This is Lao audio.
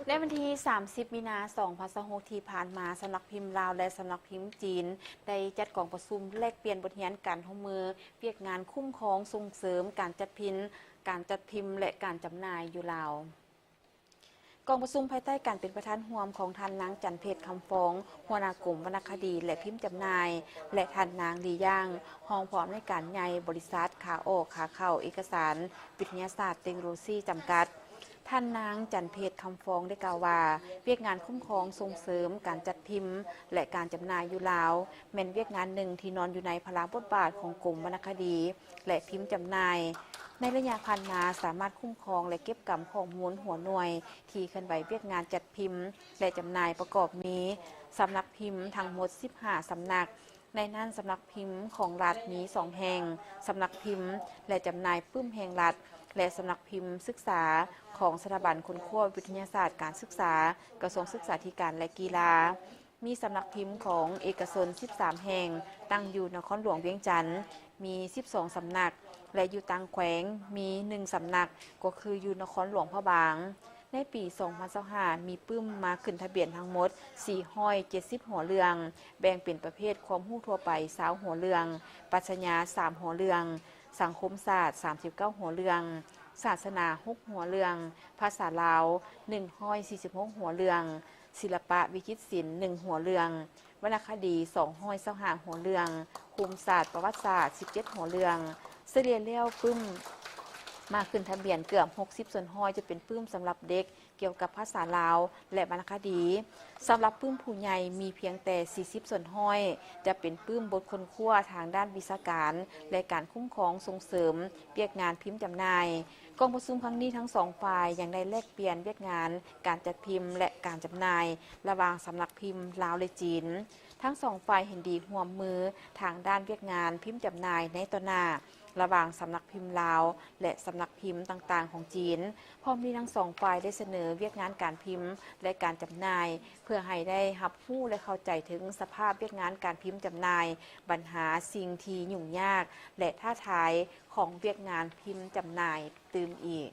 ໃນວັນທີສາມສິບ ມີນາ ສອງພັນຊາວຫົກ ທີ່ຜ່ານມາ, ສຳນັກພິມລາວ ແລະ ສຳນັກພິມຈີນ ໄດ້ຈັດກອງປະຊຸມແລກປ່ຽນບົດຮຽນການຮ່ວມມືວຽກງານຄຸ້ມຄອງສົ່ງເສີມການຈັດພິມ, ການຈັດພິມ ແລະ ການຈຳໜ່າຍຢູ່ລາວ. ກອງປະຊຸມພາຍໃຕ້ການເປັນປະທານຮ່ວມຂອງທ່ານນາງ ຈັນເພັດ ຄຳຟອງ, ຫົວໜ້າກົມວັນນະຄະດີ ແລະ ພິມຈຳໜ່າຍ ແລະ ທ່ານນາງ ລີ ຢ່າງ, ຮອງຜູ້ອຳນວຍການໃຫຍ່ບໍລິສັດຂາອອກຂາເຂົ້າເອກະສານວິທະຍາສາດເຕັກໂນໂລຊີຈຳກັດ. ທ່ານນາງ ຈັນເພັດ ຄຳຟອງ ໄດ້ກ່າວວ່າ, ວຽກງານຄຸ້ມຄອງສົ່ງເສີມການຈັດພິມ ແລະ ການຈຳໜ່າຍຢູ່ລາວ ແມ່ນວຽກງານໜຶ່ງທີ່ນອນຢູ່ໃນພາລະບົດບາດຂອງກົມວັນນະຄະດີ ແລະ ພິມຈຳໜ່າຍ. ໃນໄລຍະຜ່ານມາ, ສາມາດຄຸ້ມຄອງ ແລະ ເກັບກຳຂໍ້ມູນຫົວໜ່ວຍທີ່ເຄື່ອນໄຫວວຽກງານຈັດພິມ ແລະ ຈຳໜ່າຍ ປະກອບມີ ສຳນັກພິມທັງໝົດສິບຫ້າສຳນັກ, ໃນນັ້ນສຳນັກພິມຂອງລັດມີສອງແຫ່ງ, ສຳນັກພິມ ແລະ ຈຳໜ່າຍປຶ້ມແຫ່ງລັດ ແລະ ສຳນັກພິມສຶກສາຂອງສະຖາບັນຄົ້ນຄວ້າວິທະຍາສາດການສຶກສາ, ກະຊວງສຶກສາທິການ ແລະ ກິລາ. ມີສຳນັກພິມຂອງເອກະຊົນສິບສາມແຫ່ງ, ຕັ້ງຢູ່ນະຄອນຫຼວງວຽງຈັນ, ມີສິບສອງສຳນັກ ແລະ ຢູ່ຕ່າງແຂວງມີໜຶ່ງສຳນັກ, ກໍຄືຢູ່ນະຄອນຫຼວງພະບາງ. ໃນປີສອງພັນຊາວຫ້າ ມີປຶ້ມມາຂຶ້ນທະບຽນທັງໝົດສີ່ຮ້ອຍເຈັດສິບຫົວເລື່ອງ, ແບ່ງເປັນປະເພດຄວາມຮູ້ທົ່ວໄປຊາວຫົວເລື່ອງ, ປັດຊະຍາສາມຫົວເລື່ອງ, ສັງຄົມສາດສາມສິບເກົ້າຫົວເລື່ອງ, ສາສະໜາຫົກຫົວເລື່ອງ, ພາສາລາວໜຶ່ງຮ້ອຍສີ່ສິບຫົກຫົວເລື່ອງ, ສິລະປະວິຈິດສິນໜຶ່ງຫົວເລື່ອງ, ວັນນະຄະດີສອງຮ້ອຍຊາວຫ້າຫົວເລື່ອງ, ພູມສາດປະຫວັດສາດສິບເຈັດຫົວເລື່ອງ. ສະເລ່ຍແລ້ວປຶ້ມມາຂຶ້ນທະບຽນເກືອບຫົກສິບສ່ວນຮ້ອຍຈະເປັນປຶ້ມສຳລັບເດັກ ກ່ຽວກັບພາສາລາວ ແລະ ວັນນະຄະດີ. ສຳລັບປຶ້ມຜູ້ໃຫຍ່ມີພຽງແຕ່ສີ່ສິບສ່ວນຮ້ອຍ ຈະເປັນປຶ້ມບົດຄົ້ນຄວ້າທາງດ້ານວິຊາການ ແລະ ການຄຸ້ມຄອງສົ່ງເສີມວຽກງານພິມຈຳໜ່າຍ. ກອງປະຊຸມຄັ້ງນີ້ທັງສອງຝ່າຍຍັງໄດ້ແລກປ່ຽນວຽກງານການຈັດພິມ ແລະ ການຈຳໜ່າຍ ລະຫວ່າງສຳນັກພິມລາວ ແລະ ຈີນ. ທັງສອງຝ່າຍເຫັນດີຮ່ວມມືທາງດ້ານວຽກງານພິມຈຳໜ່າຍໃນຕໍ່ໜ້າ ລະຫວ່າງສຳນັກພິມລາວ ແລະ ສຳນັກພິມຕ່າງໆຂອງຈີນ. ພ້ອມນີ້ທັງສອງຝ່າຍໄດ້ສະເໜີວຽກງານການພິມ ແລະ ການຈຳໜ່າຍ ເພື່ອໃຫ້ໄດ້ຮັບຮູ້ ແລະ ເຂົ້າໃຈເຖິງສະພາບວຽກງານການພິມຈຳໜ່າຍ, ບັນຫາ, ສິ່ງທີ່ຫຍຸ້ງຍາກ ແລະ ທ້າທາຍຂອງວຽກງານພິມຈຳໜ່າຍຕື່ມອີກ.